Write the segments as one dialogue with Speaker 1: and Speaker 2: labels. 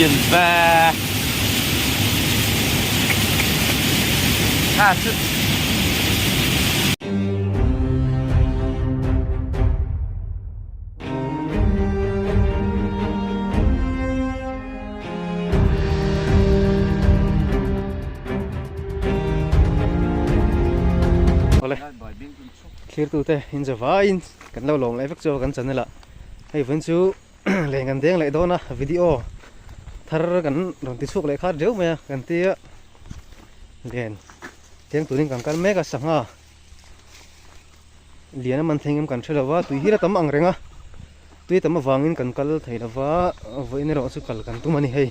Speaker 1: lian ve. Tha chu.
Speaker 2: Awle thlirtute in za vaiin kan lo lawm leh vek chu kan channel ah hei vawiin chu leng kan deng leh dawn a video thar kan rawn ti chhuak leh khat riau mai a kan tia len deng turin kan kal mek a sangha lian a man thei ngam kan hre lo va tui hi la tam ang reng a tui tam avangin kan kal thei lo va vawiin erawh chu kal kan tum a ni hei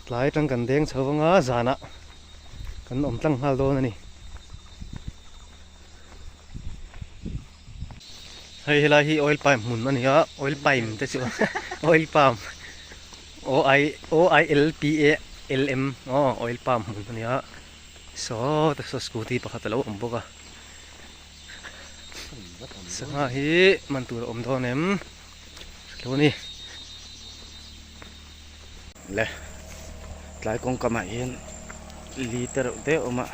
Speaker 2: tlai atang kan deng chho vang a zanah kan awm tlang nghal dawn a ni hei helai hi oil palm hmun a ni a oil palm te chu oil palm o i o i l p a l m aw oil palm hmun a ni a. Saw te saw scooty pakhat alo awm bawk a sangha hi man tur a awm dawn em hrilh a ni.
Speaker 1: Le tlai kawngkam ah hian li te reuh te awm a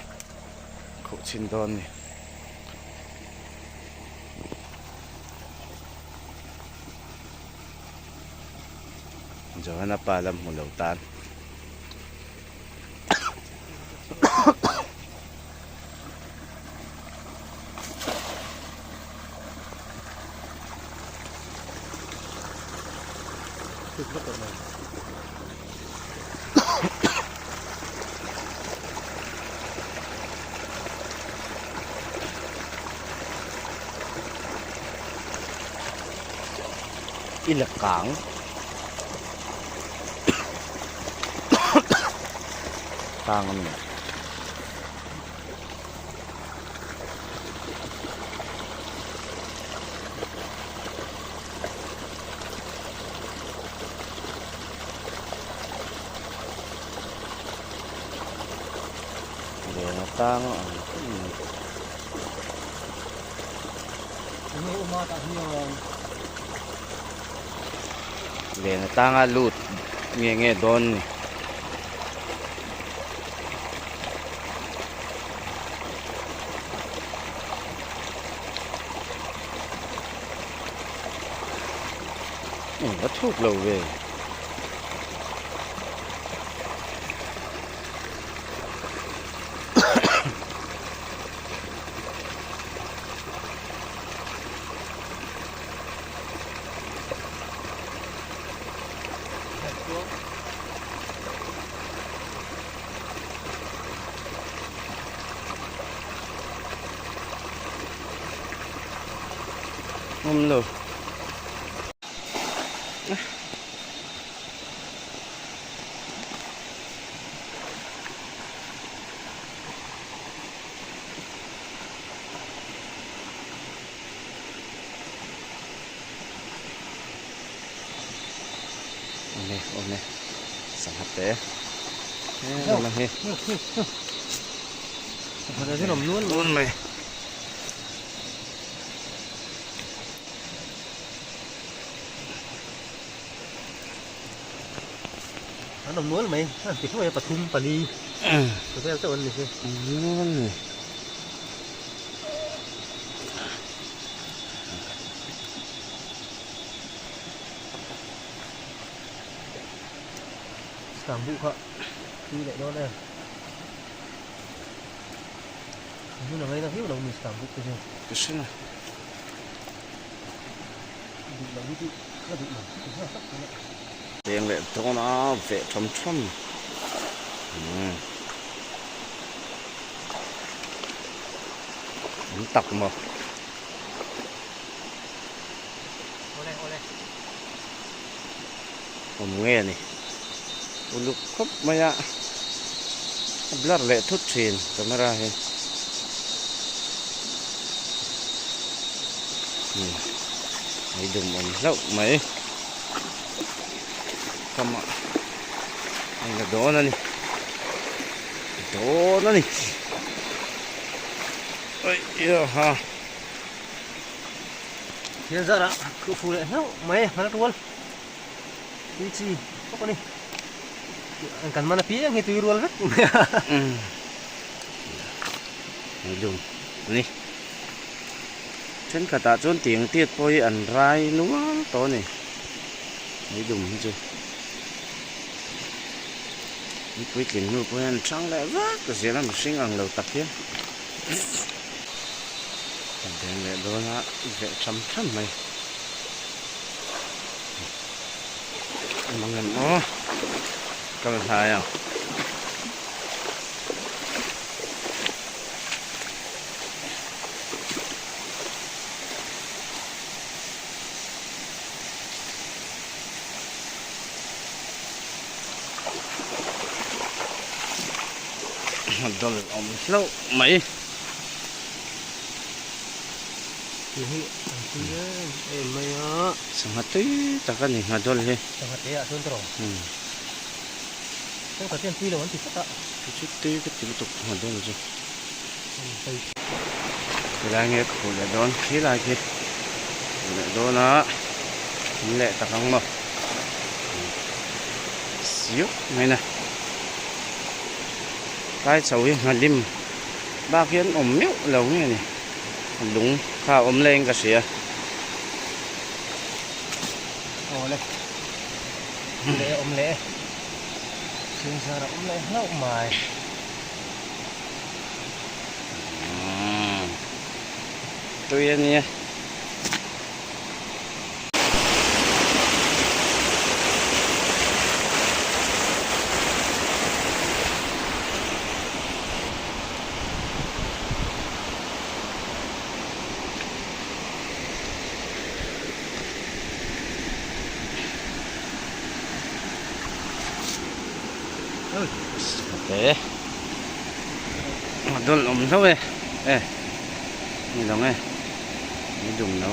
Speaker 1: khuh chhin dawn a ni. Johana pa lam hmu lo tan. I la kang. Tang ami. Leng atang ang Len atanga lut nge nge dawn ni. Eng va thuk lo ve. Awm lo. Awm e awm e sangha te he lam hi nual mai.
Speaker 2: An awm nual mai an ti hluai a pathum pali vel chauh an ni hi.
Speaker 1: Nual ni.
Speaker 2: Stam buh kha tui leh dawn em. Hmun a ngaina viau lo ni stam buh te chu.
Speaker 1: Ka hre na.
Speaker 2: Duh lo hi chu ka duh lo ka hria tak tawh.
Speaker 1: Leng leh dawn a veh tham tham. An tak maw.
Speaker 2: Awle awle.
Speaker 1: Awm nge a ni. Uluk khawp mai a. A blur leh thut thin camera hi. Mai dum awm hlauh mai. Kama an la dawn a ni. Dawn a ni. Oi ia ha.
Speaker 2: Thil zarah khuh fu leh hlauh mai a hmel rual. Tui chi bawk a ni. Kan man apiang hi tui rual vek mai a.
Speaker 1: Meidum a ni. Thenkhatah chuan tiang tiat pawh hi an rai nual tawh a ni. Meidum hi chu an puitling hnu pawh hian an hrang leh vak zel a mihring ang lo tak hian. A beng leh dawn a veh tham tham mai. Mang em aw kal hnai ang. Dawlh awm hlauh mai.
Speaker 2: Tui hi an tui em em mai a.
Speaker 1: Sangha tui tak a ni ngha dawlh hi.
Speaker 2: Sangha te ah chuan tawrh. Chuan ka hian tui lo an ti tlat a.
Speaker 1: Chu chu tui ka ti lutuk ngha dawlh chu. Helai nge ka khuh leh dawn khi lai khi khuh leh dawn a in leh tak ang maw siuk mai na tlai chho hi nghalim bak hian awm meuh lo nge ni lung kha a awm leng ka hria.
Speaker 2: Awle leh awm leh chhungzar a awm leh hlauh mai.
Speaker 1: Tui a nia. Te a dawn awm hlauh e e ni lo nge ni dum lo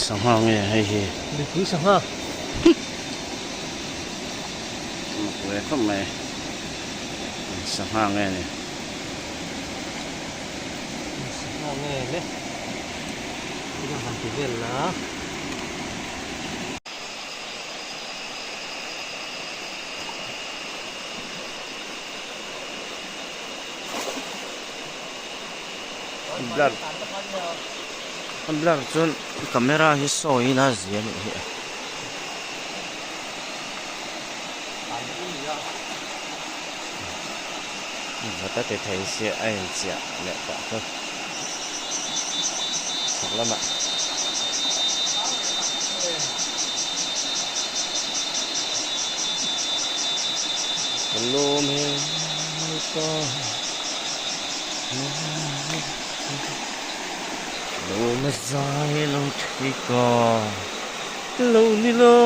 Speaker 1: sangha nge hei hi
Speaker 2: mipui sangha
Speaker 1: mak ve khawp mai sangha nge ni.
Speaker 2: Sangha nge le ila han ti vel la.
Speaker 1: Blur a blur chuan camera hi sawi ila zia a nih hi a. Vata ti thei sia a inchiah leh pah chu chhak lamah. Ka lawm he ka lawm a zai lo thei ka lo ni lo.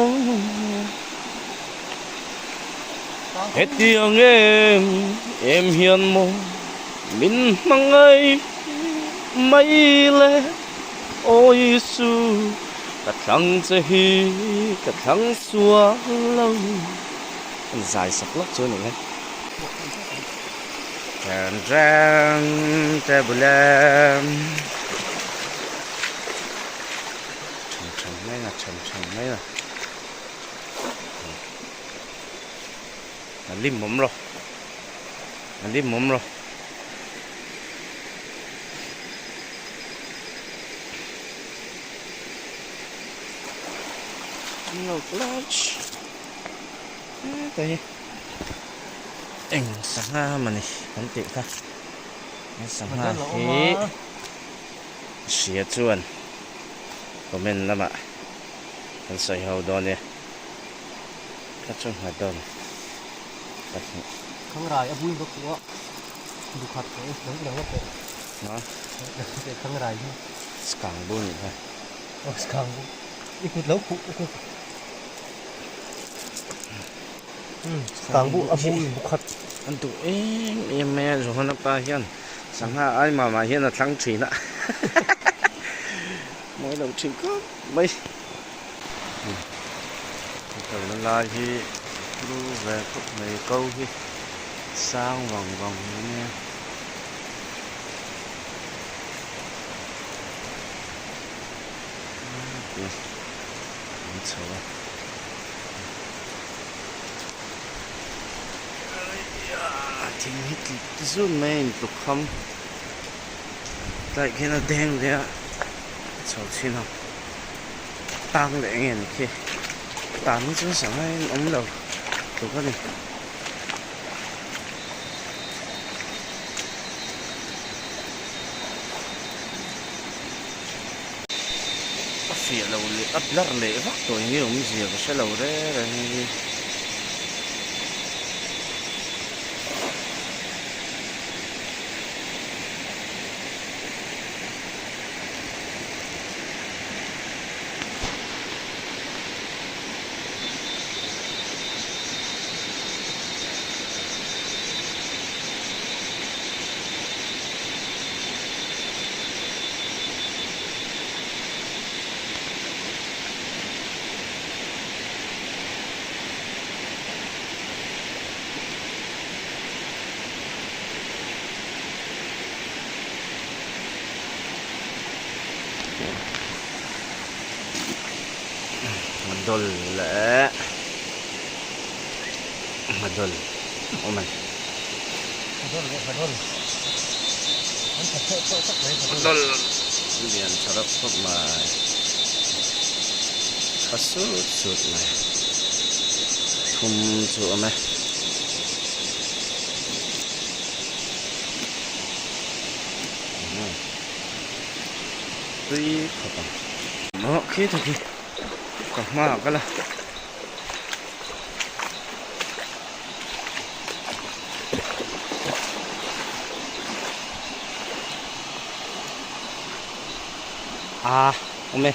Speaker 1: Hetiang em em hian maw min hmangaih mai le Aw Isu ka thlang che hi ka thlang sual lo An zai sak lawk chu a ni e. Ṭen ṭen tebulem Ṭhen ṭhen mai na ṭhen ṭhen mai na. A lim awm lo a lim awm lo lo clutch heta hi eng sangha mawni kan tih kha he sangha hi hria chuan comment lamah kan sawi ho dawn nia. Ka chu nghat dawn pahnih.
Speaker 2: Khangrai a buin ka khuh a, bukhat teh dang dang a teh.
Speaker 1: Ha?
Speaker 2: Teh khangrai hi.
Speaker 1: Skang bu nih kha.
Speaker 2: Aw skang bu. I kut lo khuh kut. Skang bu a buin bukhat.
Speaker 1: An duh em em mai a Johana pa hian sangha ai mah mah hian a thlang thin a. Mawi lo thin khawp mai. Kalna lai hi hlu ve khawp mai ko hi sang vang vang mai ania. Tin an chho a. Thing hi tli zun mai a intluk kham tlai khian a deng leh a a chho chhin a tang leh nge ni khi tan hi chuan sangha in awm lo tluk a ni. A fiah lo leh a blur leh vak tawh eng nge awmzia ka hre lo reng reng hi. Ngadawl leh ngadawl awm a ni. Ngadawl lian tha reuh khawp mai tha sut sut mai thum chu a awm e. Tui khawp ang. Maw khi ta khi ka hmaah ka la. A awm e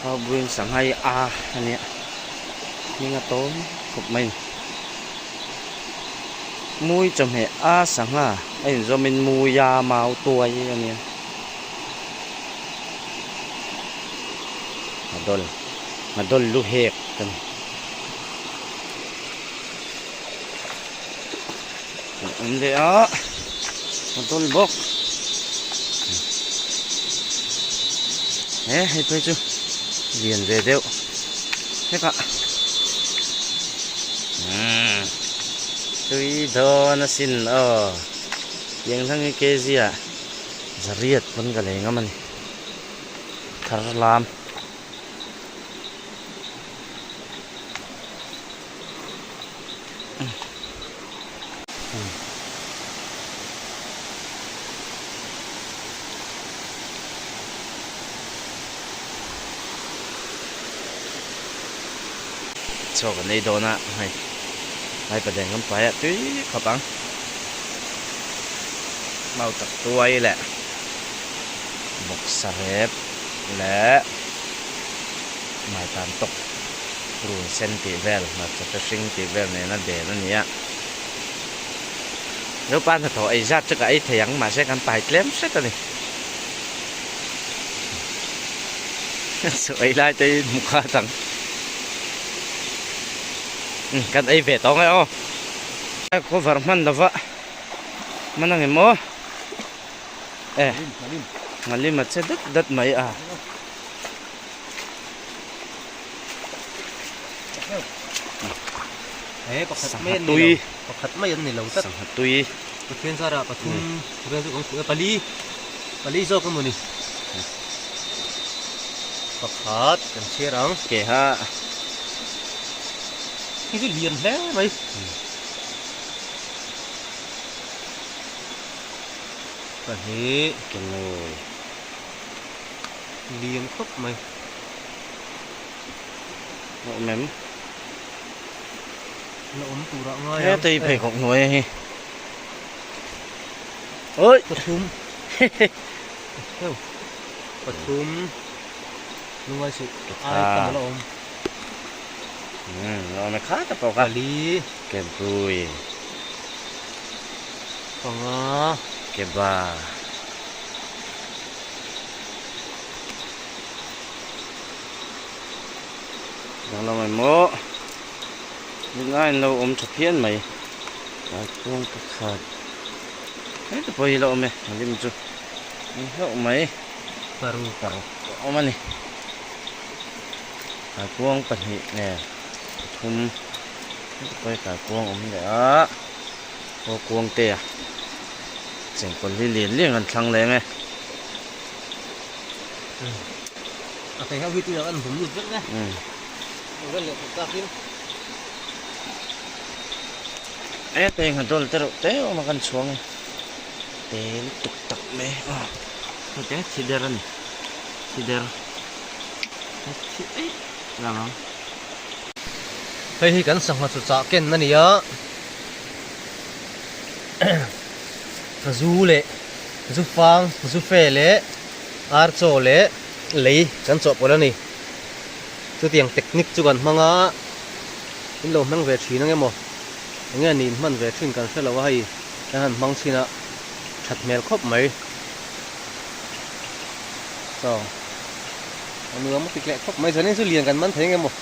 Speaker 1: Khawbuin sanghai a a nia hming a tawn khawp mai a ni mui chawhmeh a sangha a inzawmin muia mau tuai a nia. Ngadawl ngadawl lu hek a ni. An awm leh a ngadawl bawk he hei phei chu lian ve deuh hlek a umm tui dawn asin aw tiang hlang hi kg ah. Zariat pawn ka lei ngam a ni. Thar lam. Chaw kan ei dawn a hei Maipaden kan pai a tui khawp ang. Mau tak tuai leh bawksa rep leh maitan tawk run sen tih vel hmarcha te hring tih vel nena den a ni a. Zopa hnathawh ei zat chu ka ei thei ang mahse kan pai tlem hret a ni. Chaw ei lai te hi hmu khat ang. Kan ei ve tawng e aw. Cover hman lova hman ang em aw e ngalim a che dat dat mai a.
Speaker 2: Sangha tui pakhat mai an ni lo tlat
Speaker 1: sangha tui
Speaker 2: Pathian zarah pathum vel chu kan hmuh e pali pali zawk emaw ni pakhat kan chhiar ang
Speaker 1: ke ha
Speaker 2: hei chu lian hle mai. Pahnih
Speaker 1: ke nawi
Speaker 2: lian khawp mai.
Speaker 1: Awm em?
Speaker 2: La awm tur ah ngai ang.
Speaker 1: He tei pheikhawk hnuai a hi. Oi!
Speaker 2: Pathum. Pathum. Lungai suh. Ai tam la awm.
Speaker 1: Awm e kha tak pawh kha.
Speaker 2: Pali.
Speaker 1: Ke bui.
Speaker 2: Panga.
Speaker 1: Ke ba. Danglam em maw. Ringa in lo awm tha phian mai. Kaikuang pakhat. Heta pawh hi la awm e. A lim chu. Ni hlauh mai.
Speaker 2: Paruk.
Speaker 1: Paruk a awm a ni. Kaikuang pahnih nge pathum hetipawi kaikuang awm leh a aw kuang te a chengkawl hi lian lian kan thlang leh ang e.
Speaker 2: A kei ho hi tuiah an vawm lut vek e. Vel leh thawk tak in.
Speaker 1: E te ngha dawl te reuh te awm a kan chhuang e. Te lutuk tak mai a hete thi der a ni thi der thi eih lang ang.
Speaker 2: Hei hi kan sangha chu chah ken a ni a zu leh zu fang zu fe leh ar chaw leh lei kan chawhpawlh a ni chutiang technique chu kan hmang a in lo hmang ve thin ang emaw enge ni in hman ve thin kan hre lo a hei. Kan han hmang chhin a, that hmel khawp mai. Chaw a nuam a ti tleh khawp mai. Zanin chu lian kan man thei nge maw?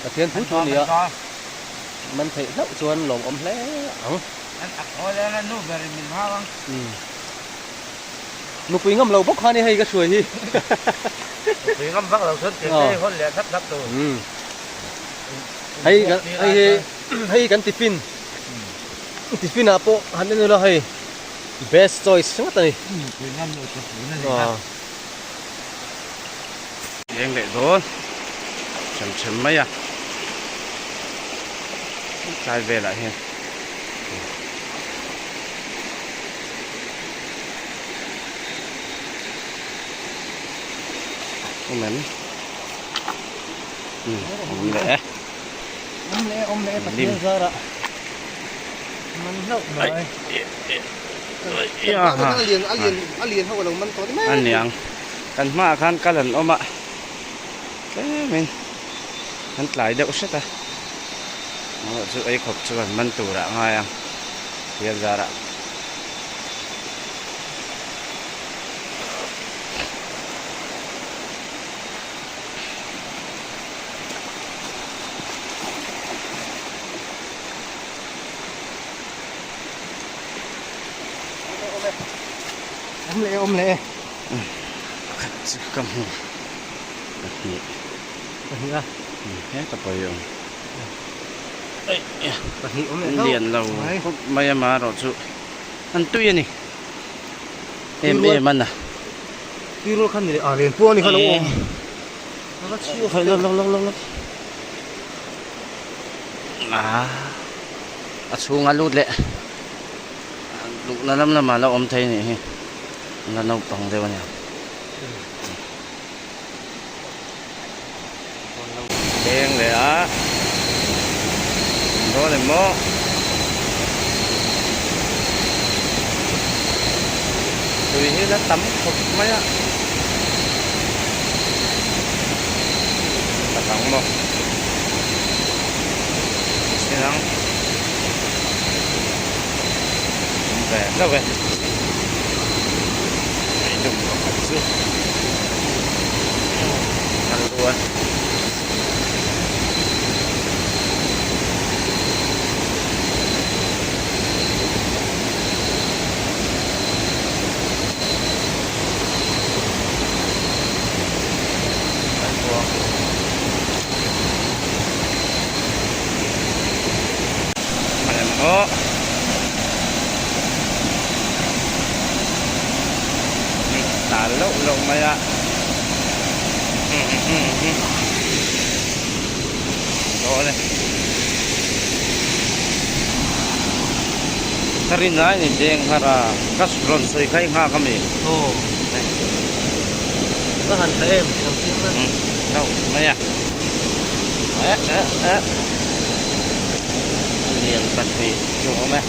Speaker 2: Pathian thu thu a ni a, man theih hlauh chuan lawmawm hle ang. Nupui ngam lo bawk kha a ni hei ka hruai hi.
Speaker 1: Nupui ngam vak lo chuan tete hawn leh thlap thlap tur.
Speaker 2: Hei hei hei kan tiffin. Tiffin ah pawh han en ula hei best choice ngawt a ni.
Speaker 1: Leng leh dawn them them mai a tlai velah hian. Awm em? Awm leh e.
Speaker 2: Awm leh awm leh Pathian zarah man hlauh mai. A lian a lian a lian ho a lo man tawh ni mai.
Speaker 1: A niang kan hmaah khan kal an awm a tlemin an tlai deuh hret a amaherawh chu ei khawp chu kan man turah a ngai ang Pathian zarah.
Speaker 2: Awm leh awm leh
Speaker 1: Pakhat chu ka hmu pahnih
Speaker 2: pahnih a
Speaker 1: heta pawh hi a awm
Speaker 2: pahnih awm leh hlauh
Speaker 1: lian lo khawp mai a marawh chu an tui a ni em em a na.
Speaker 2: Tui rual khan ni leh ah lian pawh a ni kha lo awm.
Speaker 1: A chhunga lut leh luhna lam lamah la awm thei a nih hi la naupang deuh a nia. Leng leh a dawn em maw. Tui hi la tam khawp mai a. Tak ang maw chin ang awm ve hlauh e hei dum pakhat chu a luan. Tal loh loh mai a dawn e ka rin lai ni deng har a ka rawn sawi kha i nghak a mi
Speaker 2: aw ka han tha em ang chiang na
Speaker 1: hlauh mai a eh eh eh lian pahnih chu a awm e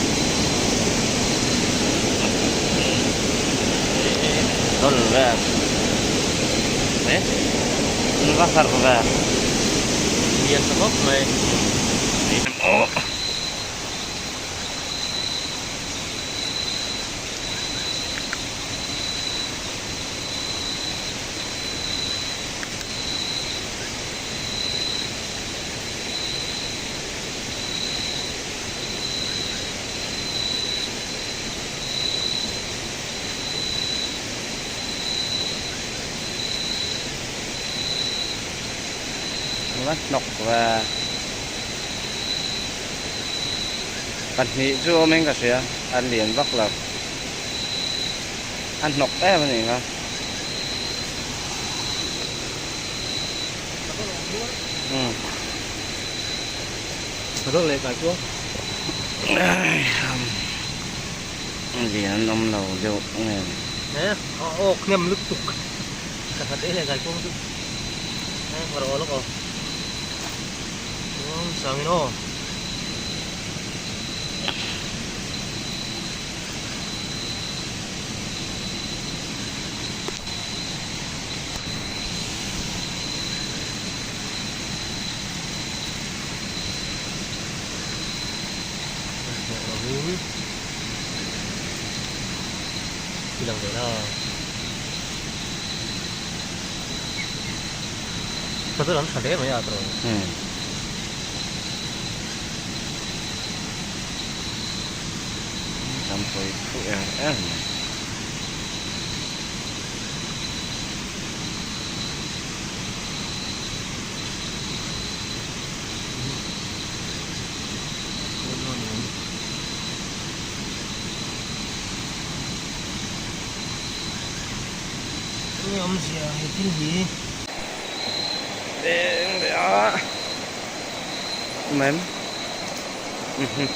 Speaker 1: dawl vel eh an va harh vel
Speaker 2: lian ta khawp mai
Speaker 1: aw. Va hnawk ve. Pahnih chu awm in ka hria, a lian vak lo. A hnawk em a nih kha. Umm. Lian an awm lo deuh nge.
Speaker 2: He a awk hnem lutuk sangha te leh kaikuang chu he rawh aw lawk aw chuan sangin aw. Lang ve la Ka chu lam tha hle mai a tawh.
Speaker 1: Hmm. Tampui phu er er mai.
Speaker 2: Enge awmzia he thil hi?
Speaker 1: Eng leh a mem mhm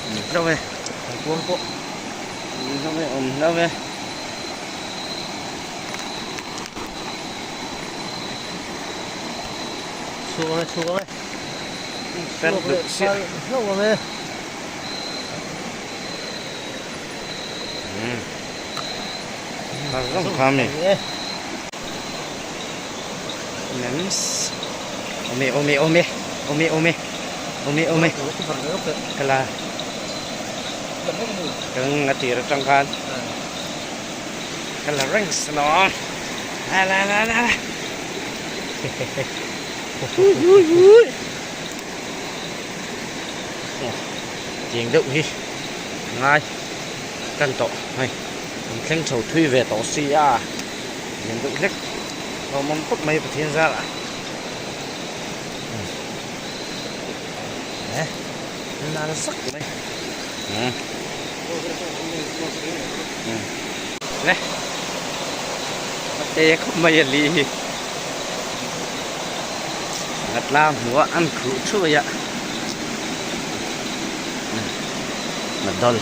Speaker 1: awm hlauh e
Speaker 2: Kan kuang pawh
Speaker 1: awm hlauh e awm hlauh e.
Speaker 2: Chhuak ang e chhuak ang e.
Speaker 1: Fer duh chiah.
Speaker 2: Hlauh ang e.
Speaker 1: Zawng kha mi. Mems. Awm e awm e awm e awm e awm e awm e awm e ka la ka nga tir atang khan ka la reng sa lo la la la la Tiang deuh hi a ngai tan tawh hei an thleng chho thui ve tawh si a lian deuh hlek hlawmawm khawp mai Pathian zarah eh nal zak mai umm le a te khawp mai a li hi. Sangha tlang hmuh an khuh thuai a madawl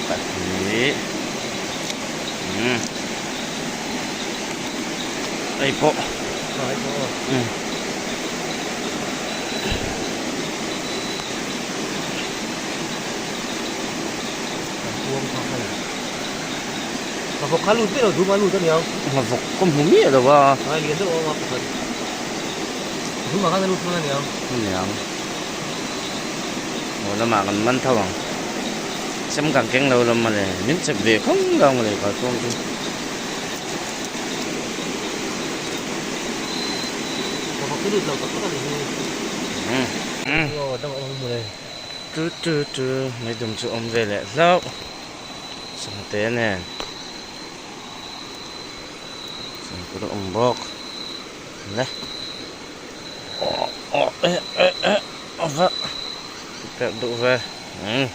Speaker 1: pahnih umm hei pawh umm.
Speaker 2: Nghavawk kha lut miah lo dum a lut aniang.
Speaker 1: Nghavawk ka hmu miah lo a.
Speaker 2: Ngai lian deuh a awm a pakhat. Dum ah khan a lut hman aniang.
Speaker 1: Aniang. Haw lamah kan man tho ang. Sem kan keng lo lam mawle. Min chep ve khawng lo mawle kha chuang chu.
Speaker 2: Nghavawk hi lut lo tak tak a ni hi.
Speaker 1: Umm.
Speaker 2: Aw dang a awm mawle.
Speaker 1: Tu tu tu mai dum chu awm ve leh hlauh. Sangte nen sangpur a awm bawk le aw aw eh eh eh a va perh duh ve umm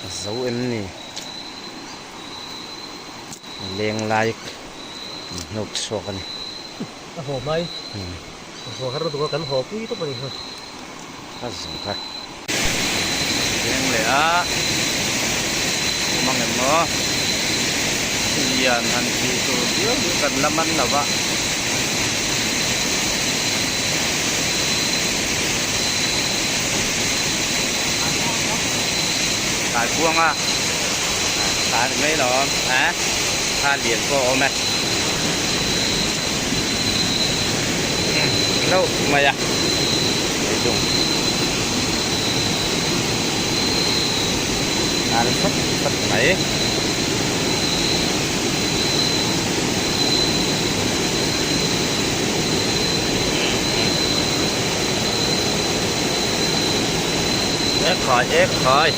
Speaker 1: a zo em ni a leng lai hnuk chhuak a ni.
Speaker 2: A haw mai a haw har lutuk a kan haw pui tawp a ni kha.
Speaker 1: Ka zawng kha leng leh a awm ang em aw lian han tih tur viau hi kan la man lo va. Kai kuang a kai ni mai lo a kha lian pawh a awm e. Hlauh mai a leidung an fat fat mai. Ek khai ek khai.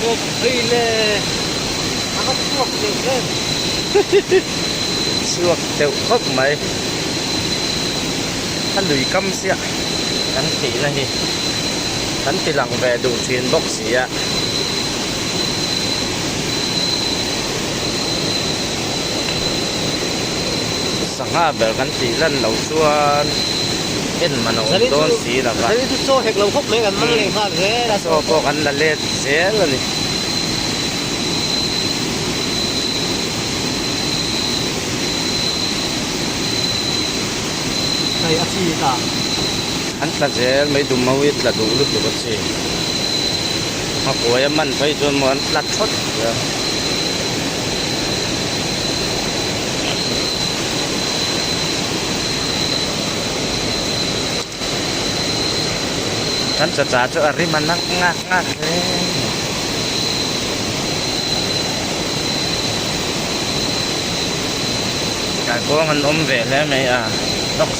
Speaker 2: Bawk hei le a va chhuak teuh em.
Speaker 1: Chhuak teuh khawp mai. A lui kam chiah kan tihna hi kan ti lang ve duh thin bawk si a. Sangha ber kan tih lan loh chuan en man a awm dawn si lo va.
Speaker 2: Zanin chu chaw hek lo khawp mai kan man leh nghal zel a.
Speaker 1: Chaw pawh kan la let zel a ni.
Speaker 2: Hei a chi ta.
Speaker 1: An tla zel mai dum ho hi tla duh lutuk a chi. Nghakuai a man phei chuan maw an tla thawt zel. Kan chacha chu a rim a nak ngak ngak hle mai. Kaikuang an awm ve hle mai a box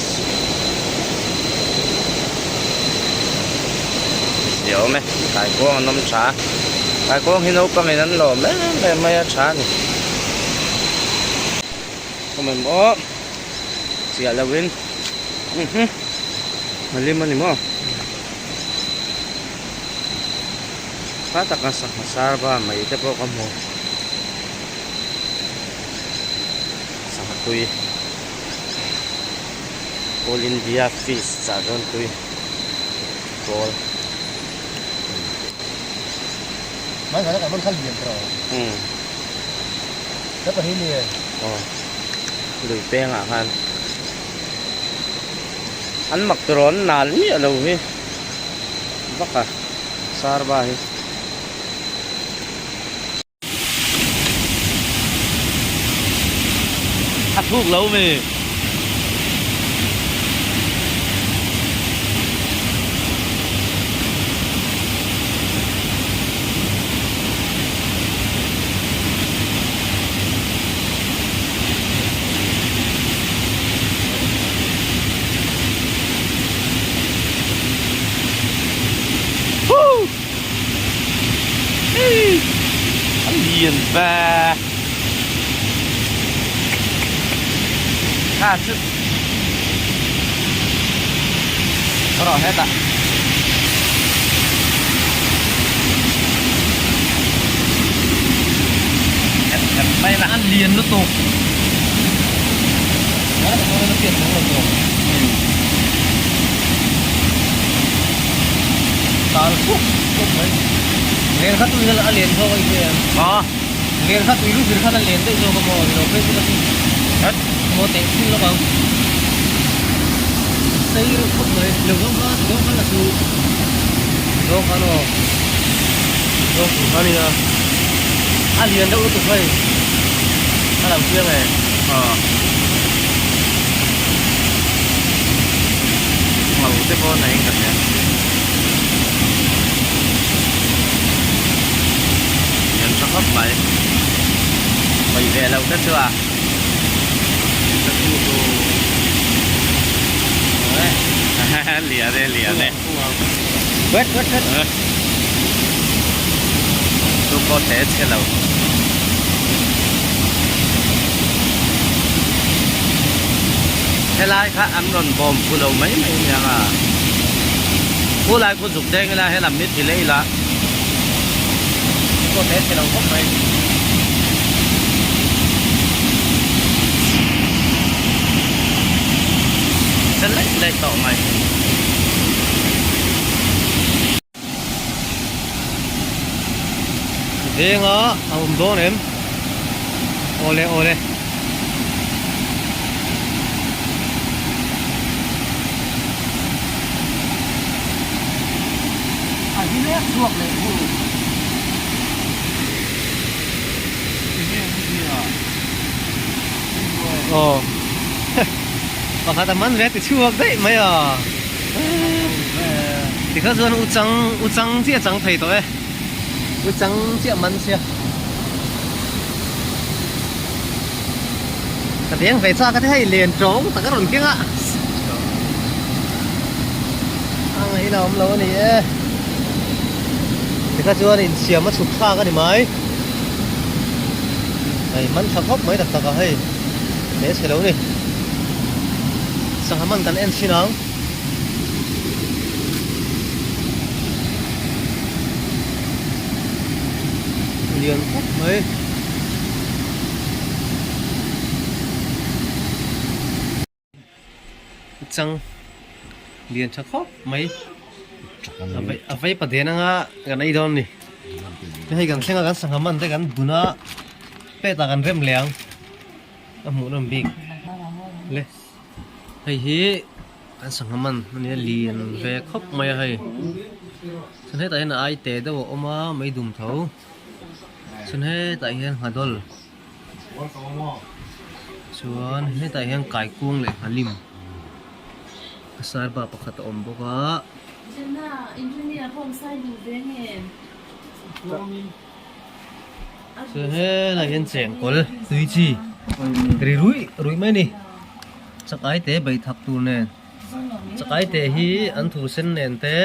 Speaker 1: zia awm e kaikuang an awm tha kaikuang hi naupang in an lawm em em mai a tha a ni awm em aw chiah lo in a lim a ni maw tha taka sangha sar va mai te pawh ka hmu sangha tui all india fish chah dawn tui pawl aw lui pengah khan an mak tur an nal miah lo hi vak a sarva hi. A thuk lo mi. An lian ve. Kha chu. Rawh hetah.
Speaker 2: An lian lutuk. Tal khup khup mai. Len kha tui a lian zawk a i hria em?
Speaker 1: Maw?
Speaker 2: Len kha tui lu zir khan a lian daih zawk a maw? Ni lo phei chu ka ti.
Speaker 1: Hat.
Speaker 2: Maw teh thin lawk ang. Sei reuh khawp mai. Lo zawng kha zawng khan la chu. Zawng khan aw. Zawng tur kha a nia. A lian deuh lutuk hei. A lo chiang e.
Speaker 1: Aw. Ngau te pawh na eng ka hria. Lian tha khawp mai. Hawi ve lo te chu a. Lian e lian e.
Speaker 2: Wet wet wet.
Speaker 1: Chu pawh te chhe lo. Helai kha an rawn bawm fu lo mai mai aniang a. Khulai khu zuk deng ila helam hi ti leh ila.
Speaker 2: Chu pawh te chhe lo khawp mai.
Speaker 1: Che laih laih tawh mai.
Speaker 2: Venga a awm dawn em? Awle awle. A hi lek chhuak leh hu. Aw. Pakhat a man ve ti chhuak daih mai a. Tikha chuan u chang u chang chiah chang thei tawh e. U chang chiah man sia. Ka deng ve chak a ti hei len tawng tak a rawn keng a. A ngaihna awm lo a ni e. Tikha chuan insiam a chhuk thlak a ni mai. Hei man tha khawp mai tak tak a hei he chhe lo ni. Sangha man kan en chhin ang. Lian khawp mai. Chang lian tha khawp mai a vei pa den anga kan ei dawn ni hei kan thleng a kan sangha man te kan bun a pet ah kan rem leh ang a hmuh nawm bik le hei hi kan sangha man ania lian ve khawp mai a hei chuan hetah hian a ai te deuh a awm a mei dum tho chuan hetah hian nghadawl. Chuan hetah hian kaikung leh nghalim a sarba pakhat a awm bawk a. Chuan helaiah hian chengkawl tui chi ri ruih ruih mai a ni chakai te bei thak tur nen chakai te hi an thu sen nen te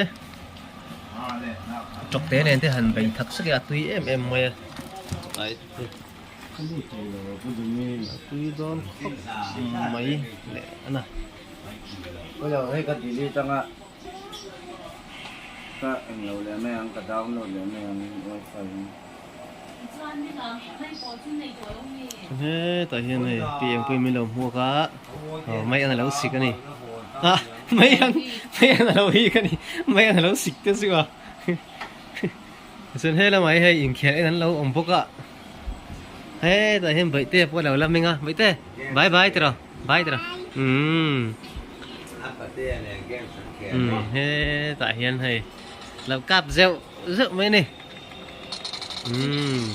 Speaker 2: tawk te nen te han bei thak sek a tui em em mai a chakai te. A tui dawn khawp mai leh a na.
Speaker 3: Hei ka delete anga ka englo leh mai ang ka download leh mai ang wifi in.
Speaker 2: Hetah hian hei pi engpui min lo hmuak a aw mai an alo sik a ni ah mai an mai an alo hik a ni mai an alo sik te chu a. Chuan he lamah hi hei inkhel en an lo awm bawk a hetah hian Baihtea pawh a lo la meng a Baihte bye bye tiraw bye tiraw umm umm hetah hian hei lo kap zeuh zeuh mai a ni umm.